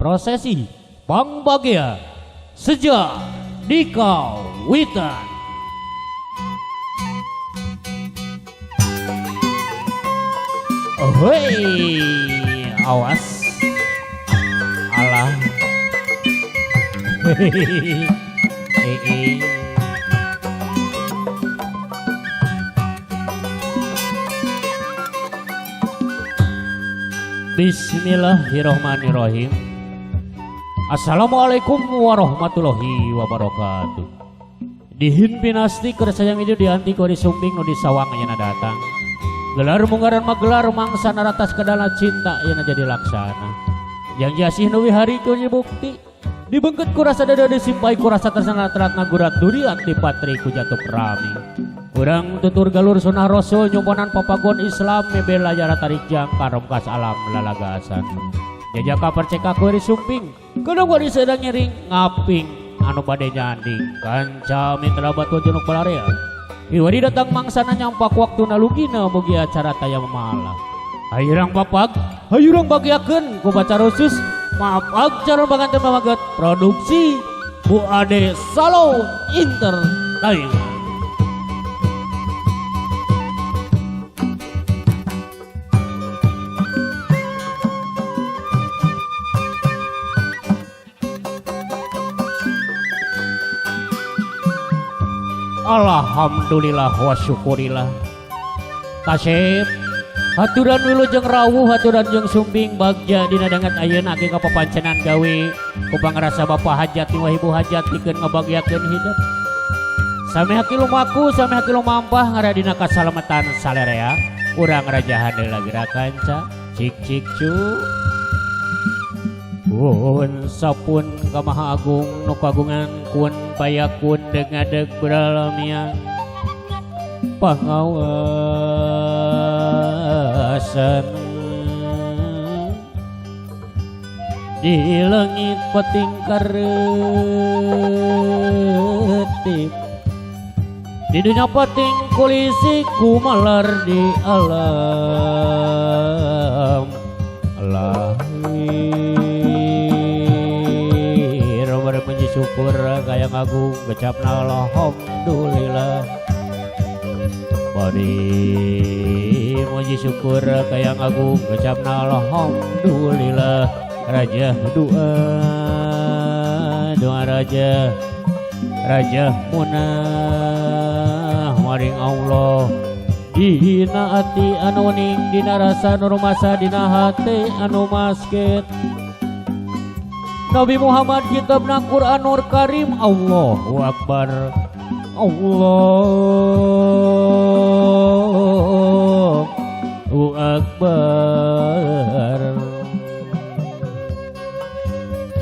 Prosesi Pangbagia sejak di kawitan. Hei, awas. Alah. Hehehe. Eh, Bismillahirrahmanirrahim. Assalamualaikum warahmatullahi wabarakatuh. Dihin pinasti keur sayang itu dianti ku disumbing nu disawang ayeuna datang. Gelar munggaran magelar mangsa naratas kedala cinta ayeuna jadi laksana. Yang jasih nu wihari ku bukti. Dibengket ku rasa dada disimpai ku rasa tersana teratna gurat duriat di patri ku jatuh rami. Urang tutur galur sunah rasul nyumponan papagon Islam mebela jara tarik jang karomkas alam lalagasan. Jajaka perceka ku sumping kudu bari sedang ngiring ngaping anu bade nyanding kanca mitra batu junuk balarea. Iwari datang mangsana nyampak waktu nalugina mugi acara taya malah. Hayurang papag, hayurang bagiakeun ku baca rusus, maaf calon banganten pamaget produksi Bu Ade Salon Entertainment. Alhamdulillah wa syukurillah. Kasep haturan wilujeng rawuh haturan jeung sumbing bagja dina danget ayeuna ge kapapancenan gawe ku pangrasa bapa hajat wa ibu hajat pikeun ngabagiakeun hidup. Sami haki lumaku sami haki lumampah ngaradina kasalamatan salerea urang rajahan deui geura kanca cik cik cu. Kun sapun ka Maha Agung nu kagungan kun payakun dengadeg beralamian pangawasan di langit peting karetip di dunia peting kulisi kumalar di alam lahir. Puji syukur kaya ngagung gecapna alhamdulillah. Bari muji syukur kaya ngagung gecapna alhamdulillah. Raja doa doa raja raja munah maring Allah dina ati anu ning dina rasa nu rumasa dina hate anu masket Nabi Muhammad kitabna Quran Nur Karim. Allahu Akbar Allahu Akbar.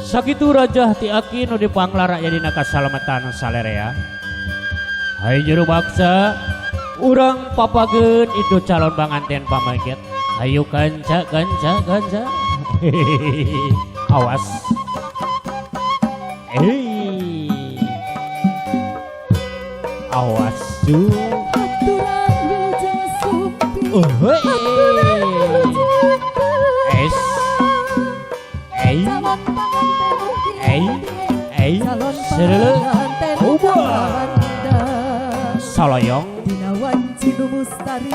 Sakitu rajah ti aki nu dipanglara jadina kasalamatan salerea. Hai juru baksa urang papageun itu calon banganten pamaget. Hayu kanca kanca kanca. Awas. Hei. Awas cu. Aturan wilujeng sumping. Es. Ei. Ei. Ei. Serele. Ubah. Saloyong. Dina wanci nu mustari.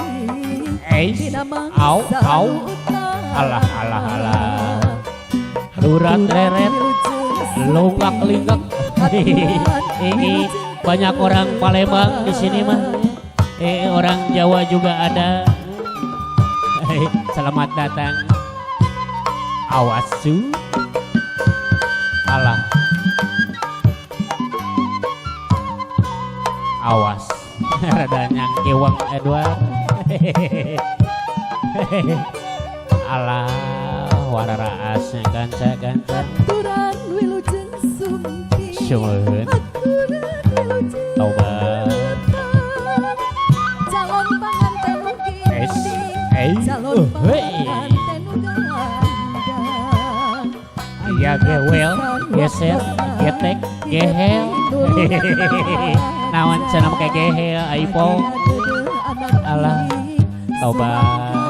Ei. Au au. Alah alah alah. Rurat reret. Lunggak linggak. Ini banyak orang Palembang di sini mah. Orang Jawa juga ada. Selamat datang. Awas su. Alah. Awas. Rada nyangkewang Edward. Alah, wararaasnya kanca kanca. Aturan wilujeng sumping. Syuhun. Aturan wilujeng. Tobat. Calon panganten ugi. Es. Ei. Calon Hei. panganten udang. Ya gewel, geser, getek, gehel. Naon cenah make gehel aipo. Alah, tobat.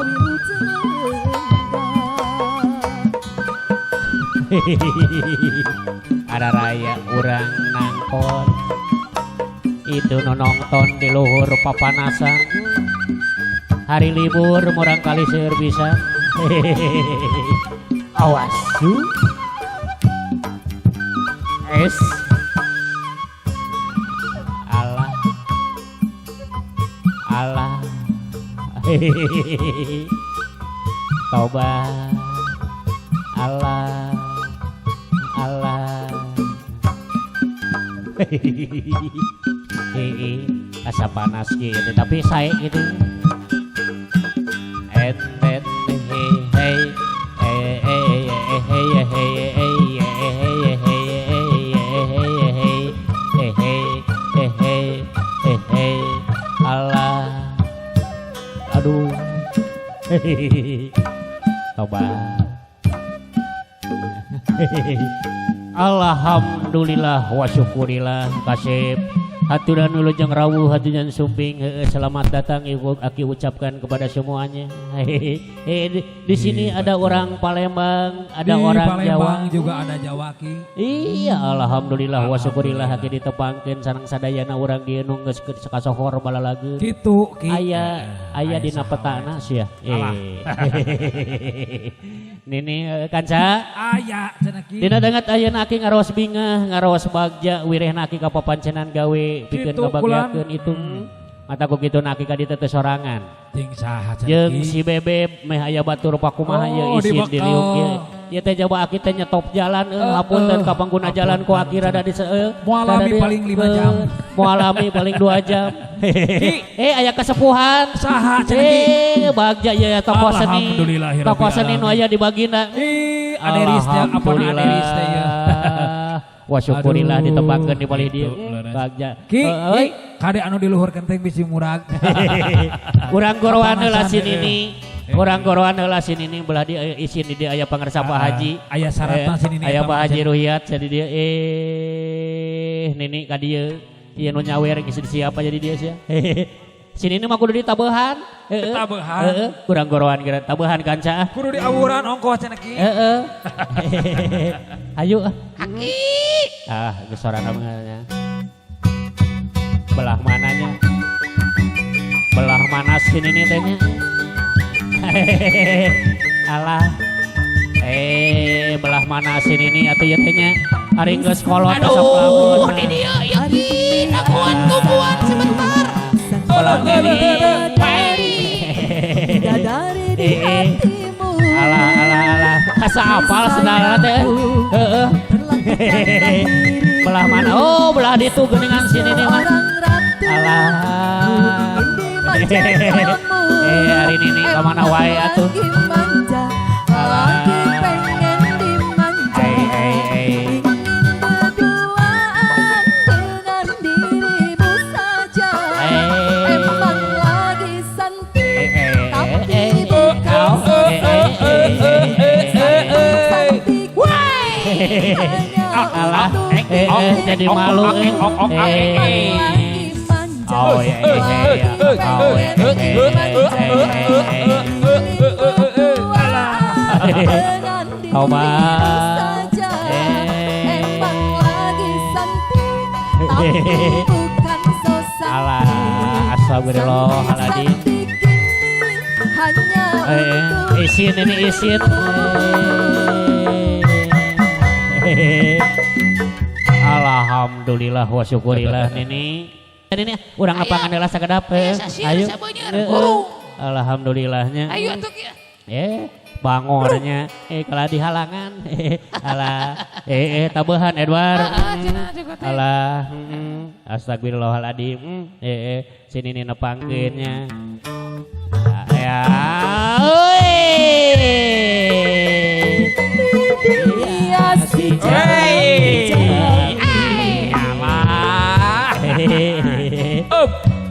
Ada raya urang nangkon itu nu nonton di luhur papanasan, hari libur murang kali seueur bisa. Awas es, alah alah, tobat, alah alah, hehehe, asa panas gitu tapi saya gitu et et hei hei eh eh eh hei hei hei hei hei hei hei hei hei hei hei hei, alah, aduh, hehehe, tobat. Alhamdulillah wa syukurillah, kasep haturan wilujeng rawuh haturan sumping. Heueuh, selamat datang Ibu, Aki ucapkan kepada semuanya. Hehehe, di sini Iya, ada betul. Orang Palembang, ada di orang Palembang Jawa. Juga ada Jawa, Ki. Iya, alhamdulillah wa syukurillah, Alhamdulillah. Aki ditepangkeun sareng sadayana urang dieu nu geus kasohor balalageun. Gitu, Ki. Aya aya dina saha petana wae. Sia. Alah. Eh. Nini, kanca. Aya cenah, Ki. Dina danget ayeuna aki ngaraos bingah, ngaraos bagja, wirehna aki ka papancenan gawe pikeun Kitu, ngabagjakeun itu. Mata ku kitu aki ka ditu teh sorangan. Jeung saha cenah, Jeung Ki? si Bebeb meh aya batur pakumaha ieu Oh, isin dibekal. di liuk ieu. Ieu teh jaba aki teh nyetop jalan euy, hapunten ka pangguna jalan ku aki rada di Moal lami paling 5 jam. Moal lami paling 2 jam. Eh, aya kesepuhan. Saha cenah, Ki? Eh, bagja ieu tokoh seni. Alhamdulillahirabbil Tokoh seni nu alamin. aya di Baginda. Ih, Aderis teh apa, Aderis teh ya. Wa syukurillah Aduh, ditepangkeun di palih dieu. gitu, leres. Bagja. Ki, Euy. Ki, kade anu di luhur kenteng bisi murag. Urang gorowan heula Kapanasan, si Nini. Urang gorowan heula si Nini belah di isin di dieu aya pangersa Pak Ah, Haji. aya syaratna si Nini Aya eta Pak Haji mah. Ruhiyat jadi dia eh Nini ka dieu. Ieu nu nyawer geus siapa jadi dia sia. Si Nini mah kudu ditabehan. Heeh. Ditabehan. Heeh, kurang gorowan kira tabehan kanca ah. Kudu diawuran ongkoh cenah, Ki. Heeh. Ayo ah. Aki. Ah, geus sorana mah nya. Belah mananya? Belah mana sini nih teh nya? Alah. Eh, belah mana sini nih atuh ieu teh nya? Ari geus kolot Aduh, di dia ya Ki, tungguan tungguan sebentar. Belah ini. Bidadari di Eh, eh. hatimu. Alah alah alah. Asa apal sendalna teh. Heeh. Belah mana? Oh, belah ditu geuningan sini nih mah. Seorang ratu. Alah. Ingin dimanjakanmu. Eh, hari ini nih, kemana wae atuh? Lagi manja, lagi pengen dimanja. Eh, eh, eh. Ingin berduaan dengan dirimu saja. Eh. Emang lagi santik, Eh, eh, tapi eh, eh, bukan eh, eh, eh, eh, eh, eh. santik. Hanya Alah, untuk eh, eh, jadi malu eh. Eh. lagi manja. Oh, iya, iya, iya. Oh, iya, iya, iya, iya, Dengan dirimu Tobat. saja. Eh. Emang lagi santik, tapi bukan so santik. Alah, astagfirullahaladzim. Santik ini hanya Eh, untuk isin ini isin. Eh. Alhamdulillah wa syukurillah nini. Ini urang lapangan heula sakedap. Eh. Sasir, Ayo. sabeunyer, Eh, eh. guru. Alhamdulillahnya. Ayo atuh Ki. Eh, bangornya eh kalau dihalangan eh alah eh eh tabehan Edward. Ah, cenah juga teh. Alah, astagfirullahaladzim. Eh, eh, sini nih nepangkeunnya. Ah, ya, euy. dia si Hey. Alah. Up.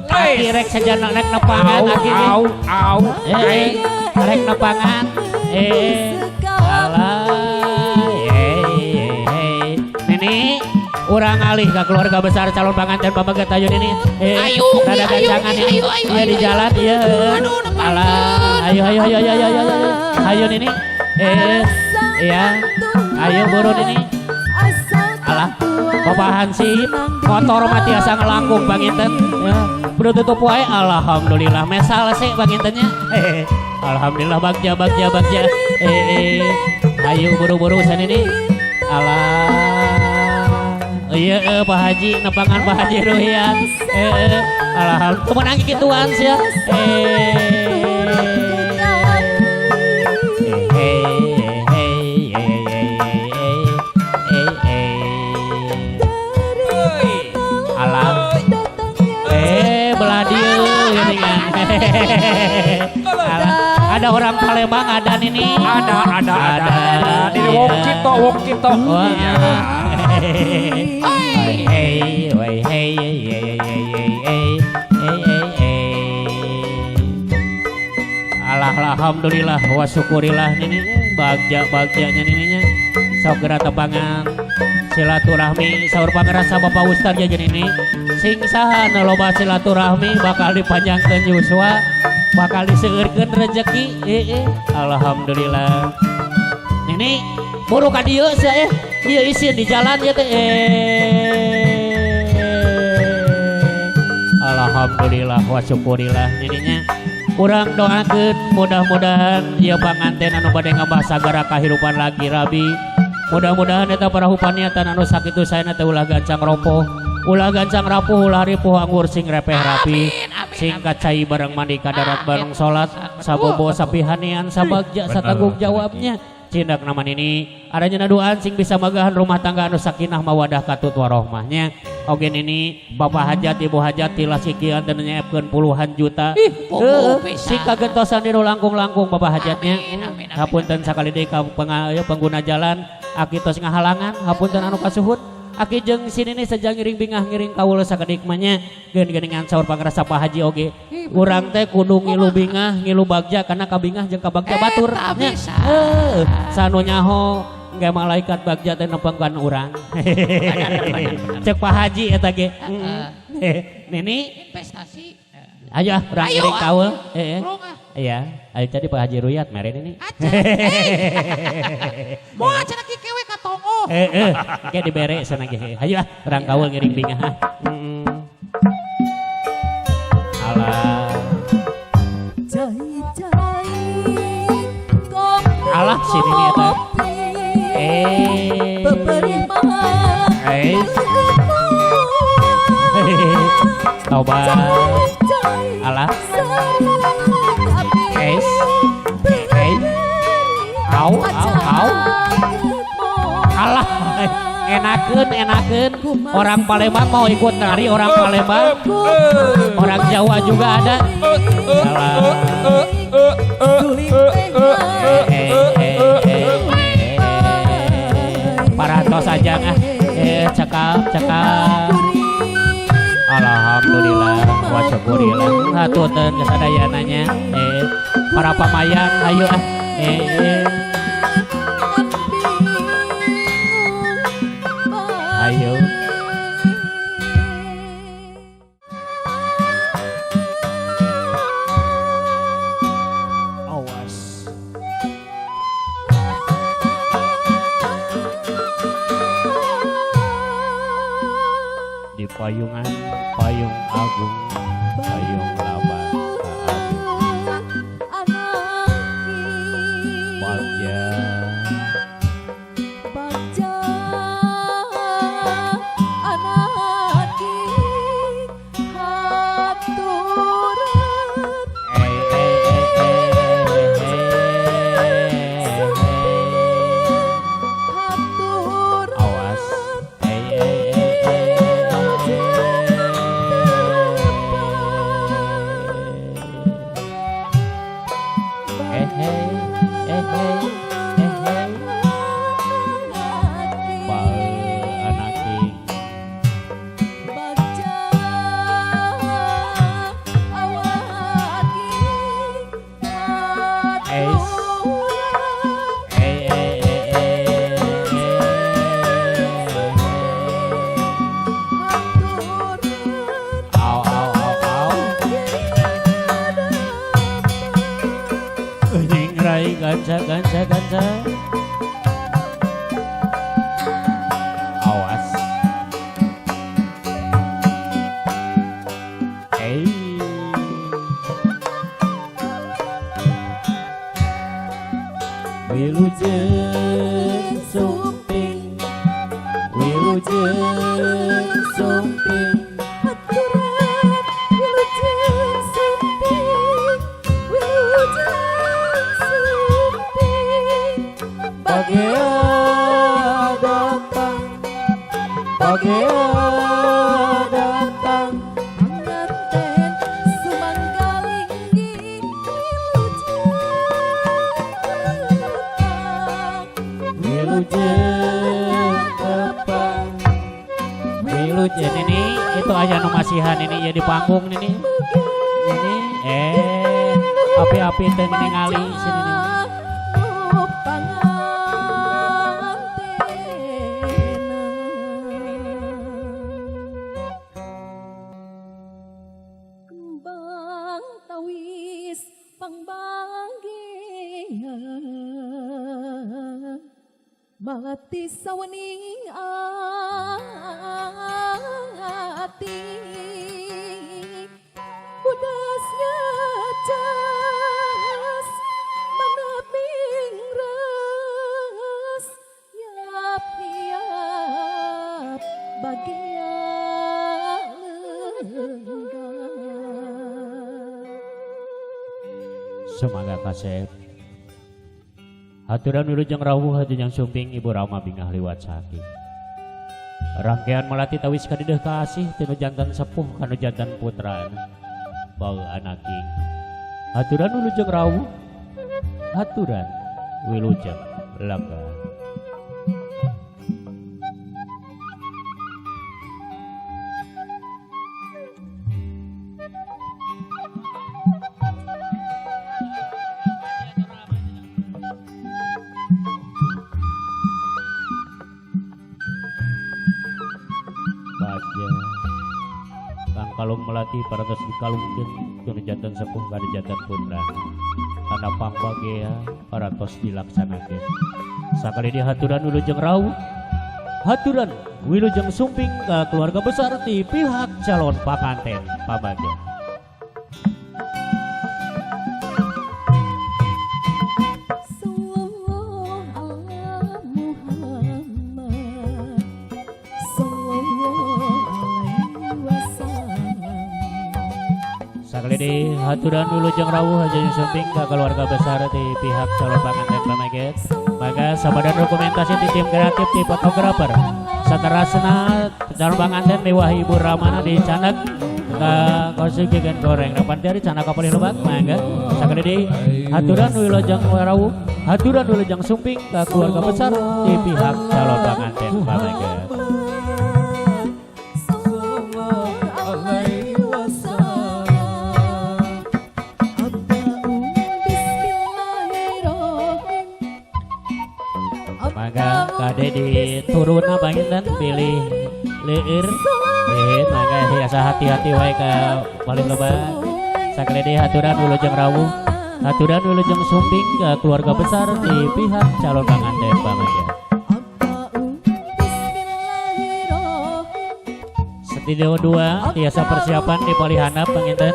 Aki rek sajana rek nepangan Au, aki. au, au. Eh, rek nepangan. Eh, alah. Eh, eh, Nini, urang alih ke keluarga besar calon pengantin pameget ayo Nini. Eh, Ayo, rada ayo, gancangan ini. ayo, ayo, Iya di ayo, jalan, iya. Aduh, nepangkeun. Alah, ayo ayo ayo ayo ayo ayo. Ayo Nini. Eh, iya. Ayo buru ini. Alah, Bapak Hansip, motor mah tiasa ngelangkung panginten. Ya, buru tutup wae, alhamdulillah mesal sih pangintennya. Alhamdulillah bagja bagja bagja. Eh, ayo buru-buru san ini. Alah. Iya, Pak Haji, nepangan Pak Haji Ruhian. Alhamdulillah, kemenang gituan sih ya. Eh, eh, eh, eh, eh, eh, eh. Alah. Belah dieu geuningan. Alah, ada orang Palembang ada nini. Ada, ada, ada. Ada. Di Wong Cito, Wong Cito. Wah. Iya. Hey, hey, hey, hey, hey, hey, hey, hey, hey, hey. Alah, alhamdulillah wa syukurillah nini bagja bagjanya nininya. Sok geura tepangan silaturahmi saur pangrasa Bapak Ustad ya nini. Sing saha nu loba silaturahmi bakal dipanjangkeun yuswa, bakal diseueurkeun rezeki. Eh. Alhamdulillah. Nini buru ka dieu sia eh. Ieu isin di jalan ya teh. Alhamdulillah wa syukurillah nininya. Urang doakeun mudah-mudahan ieu panganten anu bade ngabah sagara kahirupan lagi rabi. Mudah-mudahan eta parahu paniatan anu sakitu saena teh ulah gancang ropoh, ulah gancang rapuh, ulah ripuh anggur sing repeh rapi. Sing kacai bareng mandi ka darat bareng salat, sabobo sapihanian sabagja satanggung jawabnya. Cindak nama nini adanya duaan sing bisa magahan rumah tangga anu sakinah mawadah katut warohmahnya. Oge nini bapak hajat ibu hajat tilas kikian dan nyiapkeun puluhan juta. Ih, bobo pisan. Sing kagentosan dinu langkung-langkung bapak hajatnya. Amin, amin, amin. Hapunten sakali deui ka pengguna jalan aki tos ngahalangan hapunten anu kasuhun. Aki jeung sini sejang ngiring bingah ngiring kawula sakedik mah nya geun geuningan saur pangrasa Pak Haji oge. Urang teh kudu ngilu bingah ngilu bagja karena kabingah jeung kabagja batur Eta nya. bisa. Heuh, sanu nyaho engke malaikat bagja teh nepengkeun urang. Cek Pak Haji eta ge. Nini Investasi. Ayo ah, urang Ayo, ngiring ah. kaul. Heeh. Urang ah. Iya, ayo jadi Pak Haji Ruyat meren ini. Acan. Moal cenah ki kewe ka tongo. Eh, kayak dibere sana ge. Ayo ah, urang kaul ngiring bingah ah. Alah. Alah sini nih eta. Eh. Eh. Tobat. Alah. Es. Eh. Au, au, au. Alah, enakeun, enakeun. Orang Palembang mau ikut nari, orang Palembang. Orang Jawa juga ada. Alah. Eh, eh, eh, eh. Parantos aja ah. Cekap, cekap. Alhamdulillah, wa syukurillah. Haturkeun kesadayananya. Para pamayan ayo ah. Ayo. Awas. Di payungan payung agung payung laba bagja Bagja anaki haturan eh eh eh eh eh haturan awas eh eh eh eh eh eh eh eh bal anaki Bagja awaki Es. Eh eh eh eh au au au au Nyingrai ganca ganca ganca. Wilujeng sumping. Aturan wilujeng sumping, wilujeng sumping. Bagea datang, bagea datang. Panganten sumanggalinggi wilujeng tepang. Wilujeng tepang. Wilujeng ini itu aja nu masihan ini ya di panggung ini. Ini api-api teh ningali sini nih. Nu pangantena. Kembang tawis pangbagea malati sawening ati budasnya cas manaping res yap yap bagea lenggang. Semoga kasep. Haturan wilujeng rawuh hajeng sumping Ibu Rama bingah liwat saki. Rangkaian melati tawis kadideh kasih tinu jantan sepuh kanu jantan putra bau anaking. Haturan wilujeng rawuh, haturan wilujeng lenggah. Baja kang kalung melati paratos dikalungkeun tinu jantan sepuh kana jantan putra. Tanda pangbagea paratos dilaksanakeun. Sakali dihaturan wilujeng rawuh, haturan wilujeng sumping ka keluarga besar ti pihak calon panganten pamagea. Sallallahu ala Muhammad, sallallahu alaihi wasallam. Sakali dihaturan wilujeng rawuh hajeng sumping ka keluarga besar ti pihak calon panganten pamagea. Maka sabadan dokumentasi ti tim kreatif ti fotografer saterasna calon panganten mewah Ibu Ramana di canak ka konsugigan goreng depan dari canak kapalih lebat mangga. Sakali dihaturan wilujeng rawuh, haturan wilujeng sumping ka keluarga besar ti pihak calon panganten pamagea. Sallallahu alaihi wasallam. Abda'u bismillahirrahmanirrahim. Mangga kade diturunna panginten pilih leueur. Mangga hiasa hati-hati wae ka paling lebat. Sakali dihaturan wilujeng rawuh, haturan wilujeng sumping ka keluarga besar di pihak calon panganten pamagea. Abda'u bismillahirrahmanirrahim. Studio 2 tiasa persiapan di palihanap panginten.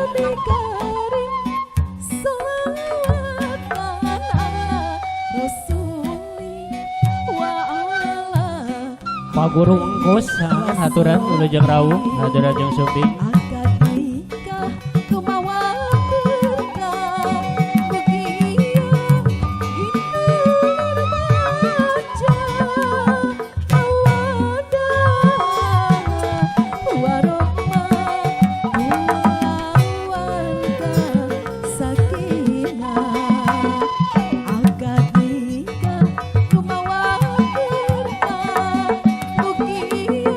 Pak Guru Engkus, haturan wilujeng rawuh, haturan jeung sumping. Akad nikah kumawa berkah mugia ginur baca mawadah warohmah kulawarga sakinah. Akad nikah kumawa berkah mugia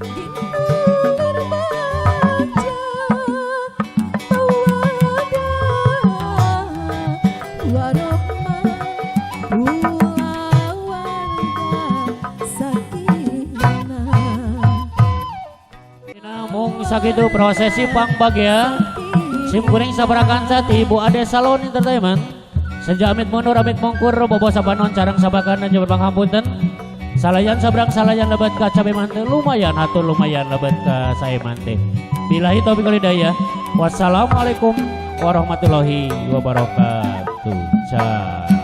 ginur baca mawadah warohmah kulawarga sakinah. Mung sakitu prosesi pangbagea. Sim kuring sabarakansa ti Ibu Ade Salon Entertainment. Senja amit mundur amit mungkur bobo sabanon carang sabakan dan jember panghampunten. Salayan sabrang salayan lebat ka cabe mante lumayan hatur lumayan lebat ka sae mante. Billahi taufiq wal hidayah. Wassalamualaikum warahmatullahi wabarakatuh. Ciao.